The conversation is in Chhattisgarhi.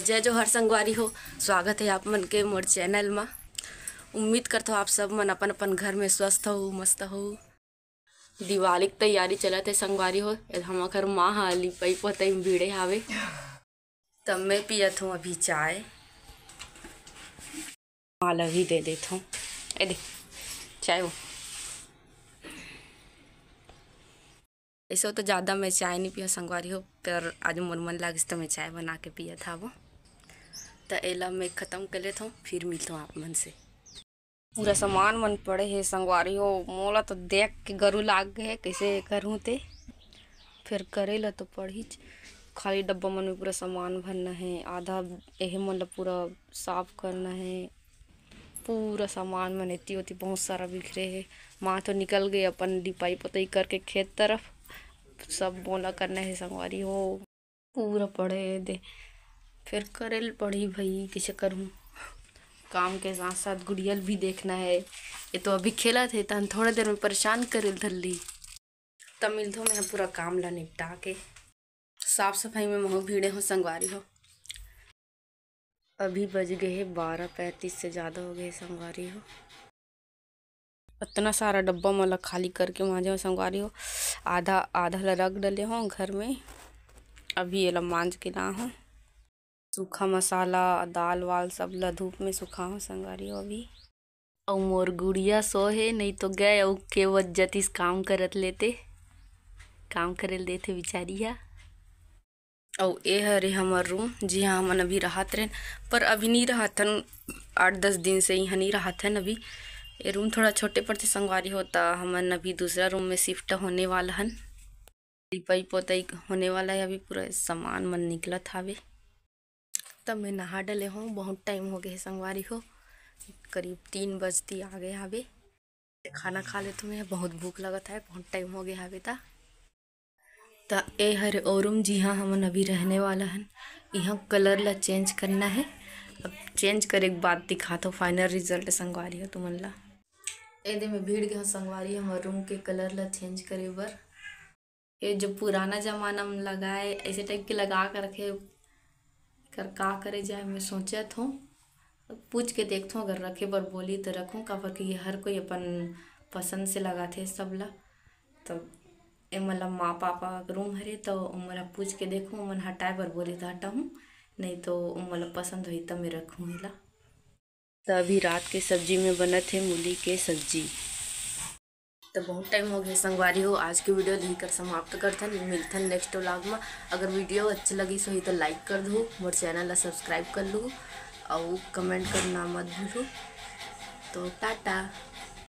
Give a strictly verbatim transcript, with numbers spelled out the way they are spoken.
जय जोहार संगवारी हो, स्वागत है आप मन के मोर चैनल मा। उम्मीद करथो आप सब मन अपन अपन घर में स्वस्थ हो, मस्त हो। दिवाली के तैयारी चलत है संगवारी हो। ए हमर घर माँ ह लिपई पोतई में भिड़े हावे। तब मैं पियत हूँ अभी चाय। माँ ला भी दे देत हूँ। ए दे, चाय हो। ऐसे तो ज़्यादा मैं चाय नहीं पिया संगवारी हो, पर आज मोर मन लागिस तो मैं चाय बना के पियत हावो। त एला मैं खत्म कर लेत हूँ, फिर मिलत हूँ आप मन से। पूरा सामान मन पड़े हे संगवारी हो, मोला तो देख के गरू लाग गए हे, कैसे करहूँ ते। फिर करे ला तो पड़हीच, खाली डब्बा मन में पूरा सामान भरना है, आधा एहे मन ला पूरा साफ करना है। पूरा सामान मन एती ओती बहुत सारा बिखरे हे। माँ तो निकल गई अपन लिपाई पोतई करके खेत तरफ, सब मोला करना है संगवारी हो। पूरा पड़े हे दे, फिर करे ल पड़ही भाई, कैसे करहूँ? काम के साथ साथ गुड़िया ल भी देखना है। ये तो अभी खेलत हे, तहन थोड़ा देर में परेशान करे ल धर ली। तब मिलथो मैं पूरा काम ला निपटा के। साफ सफाई में महू भिड़े हो संगवारी हो। अभी बज गए हे बारह पैंतीस से ज़्यादा हो गए हे संगवारी हो। इतना सारा डब्बा मन ला खाली करके मांजे हो संगवारी हो। आधा, आधा ला रख डले हो घर में। अभी एला मांज के ला हो। सूखा मसाला, दाल वाल सब ला धूप में सुखा हो संगवारी हो अभी। अउ मोर गुड़िया सो हे, नहीं तो गए अउ के बज जतिस काम करत लेते, काम करे ल देथे बिचारी हा। अउ ए हरे हमर रूम, जिहाँ हमन अभी रहत रहेन, पर अभी नहीं रहत हन, आठ दस दिन से इहाँ नहीं रहत हन अभी। ये रूम थोड़ा छोटे पड़थे संगवारी हो, त हमन अभी दूसरा रूम में शिफ्ट होने वाला हन। लिपाई पोताई होने वाला है, अभी पूरा सामान मन निकलत हावे। तब मैं नहा डले हूँ, बहुत टाइम हो गए हे संगवारी हो, करीब तीन बजती आ गए हावे। खाना खा लेथों मैं, बहुत भूख लगत है, बहुत टाइम हो गए हावे ता। त ए हरे ओ रूम, जिहाँ हमन अभी रहने वाला हन। इहाँ कलर ला चेंज करना है। अब चेंज करे के बाद दिखाथों फाइनल रिजल्ट संगवारी हो तुमन ला। ए दे मैं भिड़ गए हूँ संगवारी, हमर रूम के कलर ला चेंज करे बर। ये जो पुराना जमाना में लगाए, ऐसे टाइप के लगा के रखे, कर का करे जाए, मैं सोचत हूँ। पूछ के देखथों, अगर रखे बर बोली तो रखूँ, काबर कि ये हर कोई अपन पसंद से लगाथे सब ला। तो ए मतलब माँ पापा के रूम हरे, तो ओमन ला पूछ के देखूँ, ओमन हटाए बर बोली तो हटाहूँ, नहीं तो ओमन ला पसंद होही तब मैं रखूँ एला। त अभी रात के सब्जी में बनत हे मूली के सब्जी। त बहुत टाइम हो गए संगवारी हो, आज के वीडियो यहीं कर समाप्त करथन। मिलथन नेक्स्ट व्लॉग में। अगर वीडियो अच्छा लगिस होही त लाइक कर दो, मोर चैनल ला सब्सक्राइब कर लो, अउ कमेंट करना मत भूलो। तो टाटा।